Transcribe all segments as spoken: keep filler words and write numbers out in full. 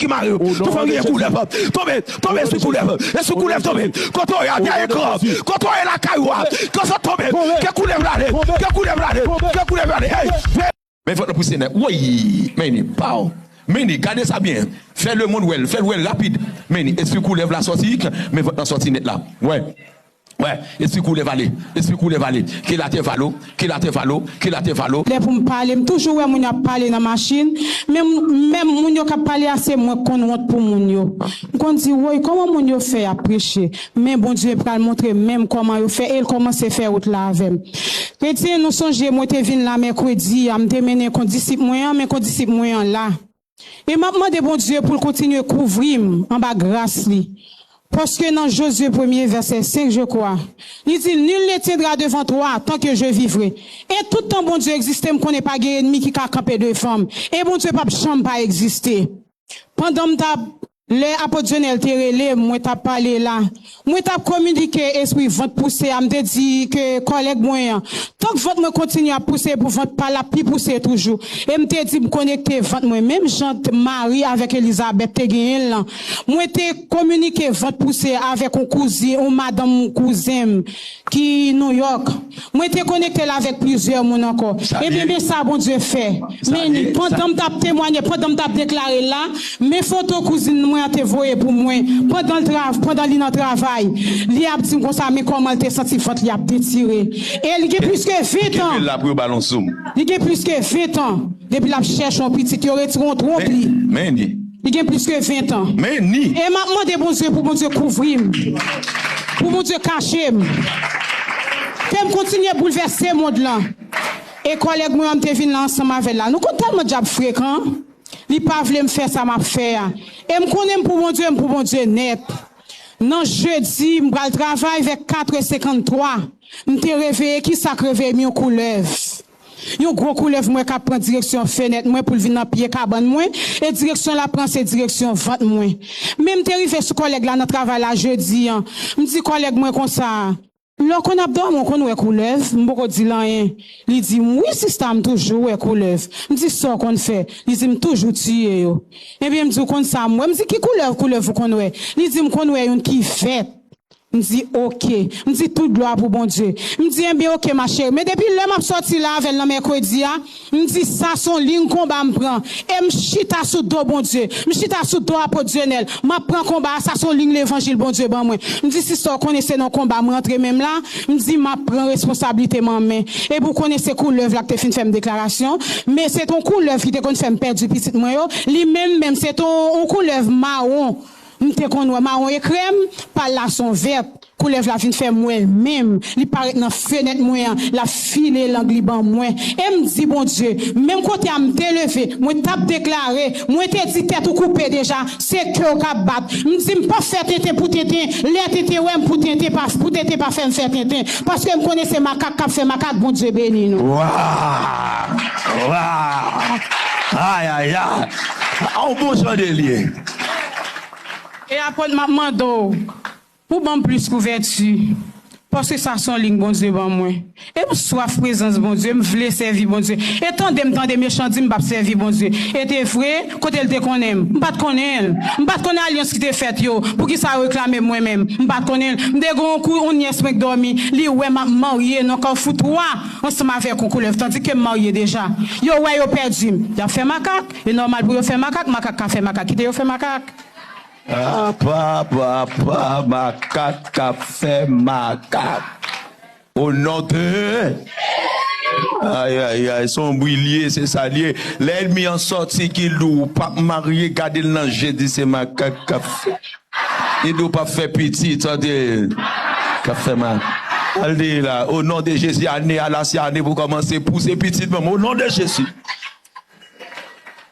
ki mare yo. Tout fanmi gen koulèv. Tonbe, tonbe, espri koulèv. Espri koulèv tonbe. Kote w ye a, dèyè ekran. Kote w ye lakay ou a. Ke sa tonbe. Ke koulèv la ale. Ke koulèv la ale. Ke koulèv la ale. Hey! Men vant lan pouse nèt. Woy! Men ni, pow! Men ni, gade sa byen. Fè lemonn wè l. Fè l wè l rapid. Men ni, espri koulèv la sòti. Men vant lan sòti nèt la. Wè. Wè, espri koulèv ale, espri koulèv ale. Ke latè vale w, ke latè vale w, ke latè vale w. Lè pou m pale, m toujou wè moun yo ap pale nan machin. Men m, menm moun yo k ap pale a, se mwen k konn wont pou moun yo. M konn di, woy, kòman moun yo fè y ap preche? Men Bondye pral montre m menm kòman yo fè, e l kòmanse fè wout la avè m. Kretyen, nou sonje, mwen te vin la mèkredi a, m te mennen kondisip mwen an, men kondisip mwen an la. E m ap mande Bondye pou l kontinye kouvri m anba gras li. Paske nan Jozye premye, vèsè senk, je crois, li di, nul ne tiendra devant toi tant que je vivrai. E tout tan Bondye egziste, m konnen pa gen ènmi ki ka kanpe devan m. E Bondye p ap janm pa egziste. Pandan m t ap, lè Apot Dionèl te rele m, mwen t ap pale la. Mwen t ap kominike espri vant pouse a, m te di ke kòlèg mwen an, tank vant mwen kontinye ap pouse, pou vant pa l ap pi pouse toujou. E m te di m konekte vant mwen, menm jan t-, Mari avèk Elizabèt te genyen l lan. Mwen te kominike vant pouse avèk yon kouzin, yon madanm kouzen m ki Nouyòk. Mwen te konekte l avèk plizyè moun ankò. Ebyen, men sa Bondye fè. Men pandan m t ap temwanye, pandan m t ap deklare l la, men foto kouzin mwen an te voye pou mwen, pandan l trav-, pandan li nan travay, li ap di m konsa, men kòman l te santi vant li ap detire. E li gen plis ke ven tan. Kenbe l la pou yo ba l yon zoom. Li gen plis ke ven tan depi l ap chèche yon pitit, yo retire yon twonp li. Men ni. Li gen plis ke ven tan. Men ni. E m ap mande Bondye pou Bondye kouvri m. Pou Bondye kache m. Ke m kontinye boulvèse mond lan. E kòlèg mwen an, m te vin la ansanm avè l la. Nou konn tèlman dyab frekan. Li pa vle m fè sa m ap fè a. E m konnen m pou Bondye, m pou Bondye nèt. Nan jedi, m pral travay vè kat è senkanntwa. M te reveye, kisa k reveye m? Yon koulèv. Yon gwo koulèv m wè k ap pran direksyon fenèt mwen pou l vin nan pye kabann mwen, e direksyon l ap pran se direksyon vant mwen. Men m te rive sou kòlèg la nan travay la jedi an. M di kòlèg mwen konsa, lè w konn ap dòmi, w konn wè koulèv? M poko di l anyen. Li di m, wi, sista, m toujou wè koulèv. M di, sa w konn fè? Li di m, toujou tiye yo. Ebyen, m di, w konn sa m wè? M di, ki koulèv, koulèv ou konn wè? Li di m, konn wè youn ki vèt. M di, oke. M di, tout glwa pou Bondye. M di, ebyen, oke, ma chérie. Men depi lè m ap sòti la avè l nan mèkredi a, m di, sa se yon liy konba m pran. E m chita sou do Bondye. M chita sou do Apot Dionèl. M ap pran konba a, sa se yon liy levanjil Bondye ban mwen. M di, sista, w konnen se nan konba m rantre menm la. M di, m ap pran responsablite m an men. Epi w konnen se koulèv la ki te fin fè m deklarasyon. Men se te yon koulèv ki te konn fè m pèdi pitit mwen yo. Li menm menm, se te yon, yon koulèv mawon. M te konn wè mawon e krèm, pa l la se yon vèt. Koulèv la vin fè m wè l menm. Li parèt nan fenèt mwen an, l ap file lang li ban mwen. E m di Bondye, menm kote a m te leve, mwen t ap deklare, mwen te di tèt ou koupe deja, se kè w k ap bat. M di m p ap fè tenten pou tenten, lè tenten wè m pou tenten pa, pou tenten pa fè m fè tenten. Paske m konnen se makak k ap fè makak, Bondye beni nou. Wa! Wa! Ay, ay, ay! On bon jan de lye. E apot m ap mande w, pou ban m plis kouvèti. Paske sa se yon liy Bondye ban mwen. E m swaf prezans Bondye, m vle sèvi Bondye. E tande m tande mechan di m p ap sèvi Bondye. E te vre, kote l te konnen m? M pa t konnen l. M pa t konnen alyans ki te fèt yo. Poukisa yo reklame m mwen menm? M pa t konnen l. M te gen yon kou, yon nyès mwen k dòmi. Li wè m ap marye nan Kafou twa ansanm avèk yon koulèv, tandiske m marye deja. Yo wè yo pèdi m. Y ap fè makak. E nòmal pou yo fè makak, makak ka fè makak. Kite yo fè makak. Apa, apa, makak k ap fè makak. O non de... Ay, ay, ay, se yon bri l ye, se sa l ye. Lè ènmi an sòti ki l di w p ap marye, gade l nan je, di se makak k ap fè. Li di w p ap fè pitit, tande, k ap fè makak. Al di la, o non de Jezi, ane a la, se ane pou kòmanse pouse pitit mwen, o non de Jezi.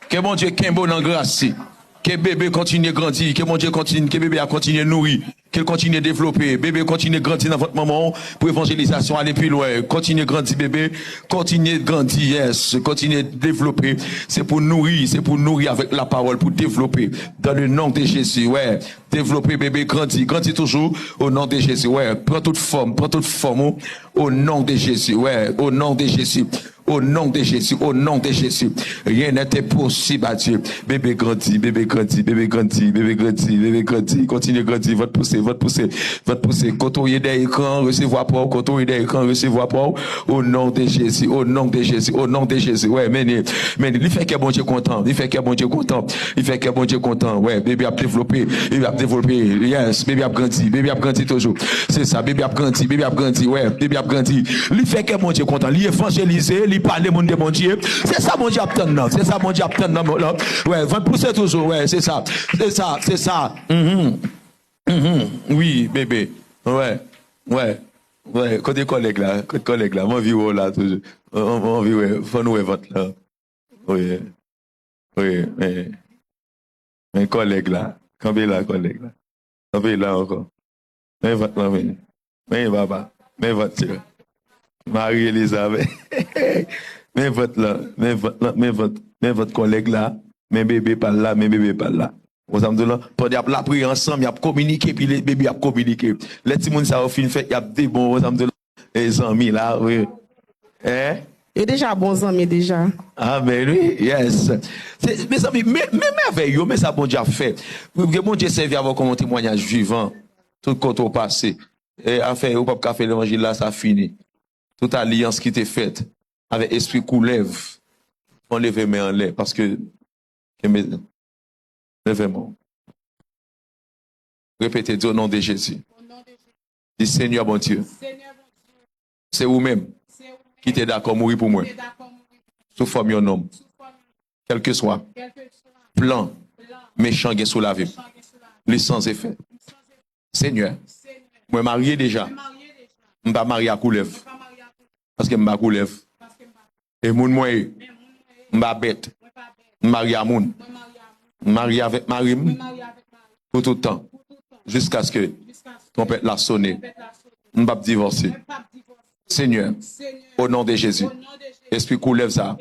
Ke Bondye kenbe w nan gras li. Ke bebe kontinye grandi. Ke Bondye kontinye, ke bebe a kontinye nouri. Ke l kontinye devlope. Bebe kontinye grandi nan vant manman w pou evanjelizasyon ale pi lwen. Kontinye grandi, bebe. Kontinye grandi, yes. Kontinye devlope. Se pou nouri, se pou nouri avèk lapawòl, pou devlope. Dans le nom de Jésus, wè. Devlope, bebe, grandi. Grandi toujou, o non de Jezi. Wè, pran tout fòm, pran tout fòm ou, o non de Jezi. Wè, o non de Jezi. Au nom de Jésus, au nom de Jésus. Rien n'est impossible à Dieu. Bebe grandi, bebe grandi, bebe grandi, bebe grandi, bebe grandi. Kontinye grandi, vant pouse, vant pouse, vant pouse. Kote w ye dèyè ekran, resevwa pa w. Kote w ye dèyè ekran, resevwa pa w. Au nom de Jésus, au nom de Jésus, au nom de Jésus. Wè, men li, men li. Li fè kè Bondye kontan, li fè kè Bondye kontan, li fè kè Bondye kontan. Wè, bebe ap devlope, bebe ap devlope. Yes, bebe ap grandi, bebe ap grandi toujou. Se sa, bebe ap grandi, bebe ap grandi, wè, bebe ap grandi. Li fè kè Bondye kontan, li evanjelize, li pale moun de Bondye. Se sa Bondye ap tann nan, se sa Bondye ap tann nan, nan. Wè, vant pouse toujou, wè, se sa, se sa, se sa. Mhm. Mhm. Wi, bebe. Wè, wè, wè. Kote kòlèg la? Kote kòlèg la? M anvi wè w la toujou. M, m, m anvi wè. Fò nou wè vant la. Wi, wi, men, men kòlèg la. Kanpe la, kòlèg la. Kanpe la ankò. Men vant lan, men. Men papa. Men vant yo. Marie Elizabeth. Men vant lan. Men vant lan. Men vant. Men vant kòlèg la. Men bebe pa l la. Men bebe pa l la. Ou konn sa m di w lan? Pandan y ap lapriyè ansanm, y ap kominike, epi le bebe ap kominike. Lè timoun sa yo fin fèt, y ap de bon, ou konn sa m di w lan? E zanmi la, wi. Hein? Yo deja bon zanmi deja. Amen, wi. Yes. Se, mezanmi, men, men mèvèy yo, men sa Bondye ap fè. Ke Bondye sèvi avè w kòm yon temwayaj vivan. Tout kote w pase. E afè, ou p ap ka fè levanjil la, sa fini. Tout alyans ki te fèt avèk espri koulèv, fò w leve men anlè, paske, kenbe, leve men w. Repete, di, au nom de Jésus. Di, Senyè Bondye, se ou menm ki te dakò mouri pou mwen sou fòm yon nonm. Kèlkeswa plan mechan gen sou lavi m, li san efè. Senyè, mwen marye deja. M pa marye ak koulèv. Paske m pa koulèv. E moun mwen ye. M pa bèt. M marye a moun. M marye avèk mari m pou tout tan. Jiskaske twonpèt la sone. M p ap divòse. Senyè, o non de Jezi, espri koulèv sa,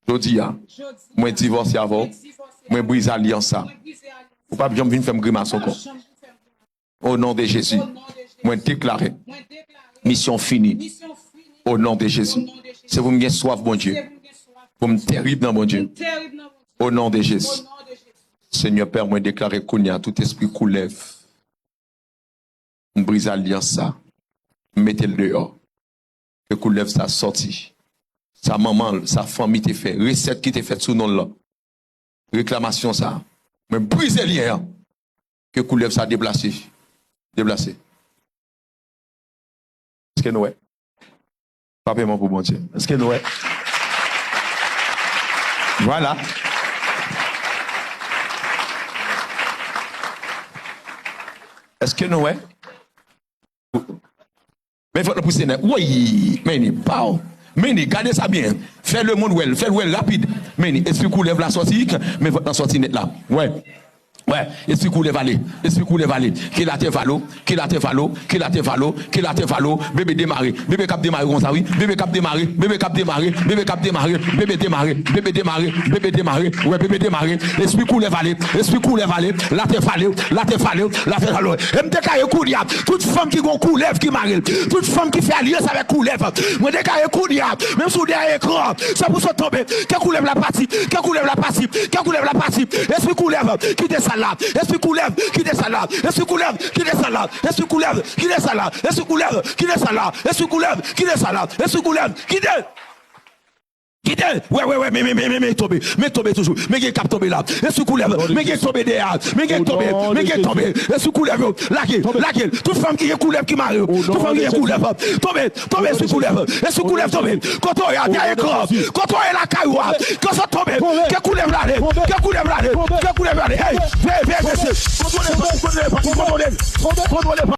jodi a, mwen divòse avè w. Mwen brize alyans sa. Ou p ap janm vin fè m grimas ankò. O non de Jezi, mwen deklare misyon fini. O non de Jezi, se pou m gen swaf Bondye, pou m terib nan Bondye. O non de Jezi, Senyè Pè, mwen deklare kounye a tout espri koulèv, m brize alyans sa, m mete l deyò. Ke koulèv sa sòti. Sa manman l, sa fanmi te fè, resèt ki te fèt sou non l lan. Reklamasyon sa. Mwen brize lyen an. Ke koulèv sa deplase. Deplase. Èske nou wè? Frape men pou Bondye. Èske nou wè? Vwala. Èske nou wè? Men vant lan pouse nèt. Woy! Men ni, pow! Men ni, gade sa byen. Fè lemonn wè l, fè l wè l rapid. Men ni, espri koulèv la sòti, men vant lan sòti nèt la. Wè. Wè, espri koulèv ale, espri koulèv ale. Ke latè vale w, ke latè vale w, ke latè vale w, ke latè vale w. Bebe demare, bebe k ap demare konsa wi. Bebe k ap demare, bebe k ap demare, bebe k ap demare, bebe demare, bebe demare, bebe demare. Wè, bebe demare. Espri koulèv ale, espri koulèv ale. Latè vale w, latè vale w, latè vale w. E m deklare kounye a, tout fanm ki gon koulèv ki mare l, tout fanm ki fè alyans avèk koulèv, mwen deklare kounye a, menm si w dèyè ekran, se pou sot tonbe. Ke koulèv la pati, ke koulèv la pati, ke koulèv la pati. Espri koulèv, kite sal la. Espri koulèv, kite sal la. Espri koulèv, kite sal la. Espri koulèv, kite sal la. Espri koulèv, kite sal la. Espri koulèv, kite sal la. Espri koulèv, kite. Kite! Wè, wè, wè, men, men, men, men, men tonbe. Men tonbe toujou. Men gen k ap tonbe la. Espri koulèv. Men gen tonbe dèyè. Men gen tonbe. Men gen tonbe. Espri koulèv yo. Lage, lage. Tout fanm ki gen koulèv ki mare yo. Tout fanm ki gen koulèv. Tonbe, tonbe, espri koulèv. Espri koulèv tonbe. Kote w ye a, dèyè ekran. Kote w ye lakay ou a. Ke sa tonbe. Ke koulèv la ale. Ke koulèv la ale. Ke koulèv la ale. Hey, veye, veye, mesye. Kontwole, kontwole, kontwole. Kontwole.